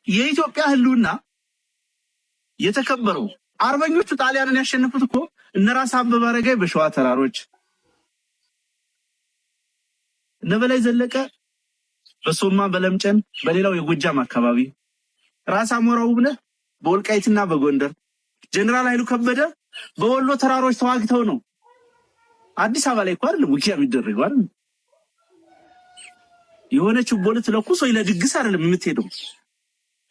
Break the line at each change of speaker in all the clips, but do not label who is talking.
የኢትዮጵያ ህልውና የተከበረው አርበኞቹ ጣሊያንን ያሸነፉት እኮ እነ ራስ አበበ አረጋይ በሸዋ ተራሮች፣ እነ በላይ ዘለቀ በሶማ በለምጨን በሌላው የጎጃም አካባቢ፣ ራስ አሞራው ውብነህ በወልቃይትና በጎንደር፣ ጀነራል ኃይሉ ከበደ በወሎ ተራሮች ተዋግተው ነው። አዲስ አበባ ላይ እኮ አይደለም ውጊያ የሚደረገው አይደል? የሆነ ችቦ ልትለኩስ ወይ ለድግስ አይደለም የምትሄደው።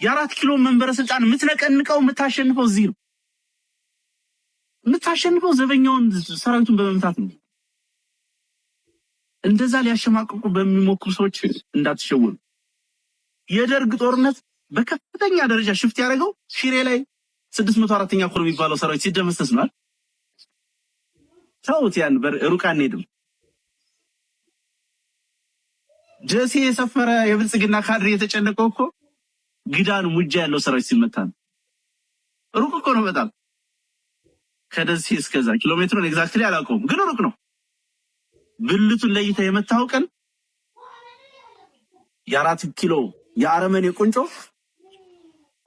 የአራት ኪሎ መንበረ ስልጣን የምትነቀንቀው የምታሸንፈው እዚህ ነው። የምታሸንፈው ዘበኛውን ሰራዊቱን በመምታት ነው። እንደዛ ሊያሸማቅቁ በሚሞክሩ ሰዎች እንዳትሸወኑ። የደርግ ጦርነት በከፍተኛ ደረጃ shift ያደረገው ሽሬ ላይ 604ኛ ኮር የሚባለው ሰራዊት ሲደመሰስ ነው። ተውት፣ ያን ሩቅ አንሄድም። ደሴ የሰፈረ የብልጽግና ካድሬ የተጨነቀው እኮ ግዳን ሙጃ ያለው ሰራዊት ሲመታ ነው። ሩቅ እኮ ነው በጣም ከደሴ እስከዛ ኪሎ ሜትሩን exactly አላውቀውም፣ ግን ሩቅ ነው። ብልቱን ለይተህ የመታው ቀን የ4 ኪሎ የአረመኔ ቁንጮ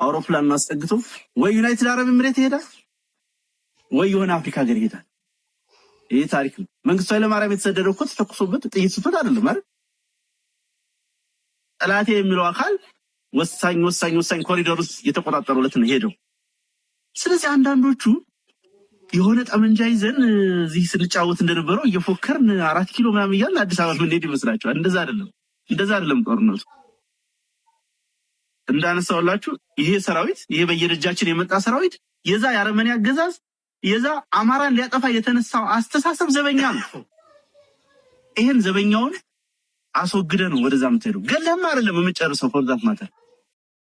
አውሮፕላን አስጠግቶ ወይ ዩናይትድ አረብ ኤምሬት ይሄዳል ወይ የሆነ አፍሪካ ሀገር ይሄዳል። ይህ ታሪክ ነው። መንግስቱ ኃይለማርያም የተሰደደው እኮ ተተኩሶበት ጥይት ስቶት አይደለም አይደል? ጠላቴ የሚለው አካል ወሳኝ ወሳኝ ወሳኝ ኮሪደር ውስጥ የተቆጣጠሩለት ነው ሄደው። ስለዚህ አንዳንዶቹ የሆነ ጠመንጃ ይዘን እዚህ ስንጫወት እንደነበረው እየፎከርን 4 ኪሎ ምናምን እያልን አዲስ አበባ ምንሄድ ይመስላችኋል? እንደዛ አይደለም፣ እንደዛ አይደለም ጦርነቱ። እንዳነሳውላችሁ ይሄ ሰራዊት፣ ይሄ በየደጃችን የመጣ ሰራዊት የዛ የአረመኔ አገዛዝ የዛ አማራን ሊያጠፋ የተነሳው አስተሳሰብ ዘበኛ ነው። ይህን ዘበኛውን አስወግደ ነው ወደዛ የምትሄደው። ገለህም አይደለም የምጨርሰው። For that matter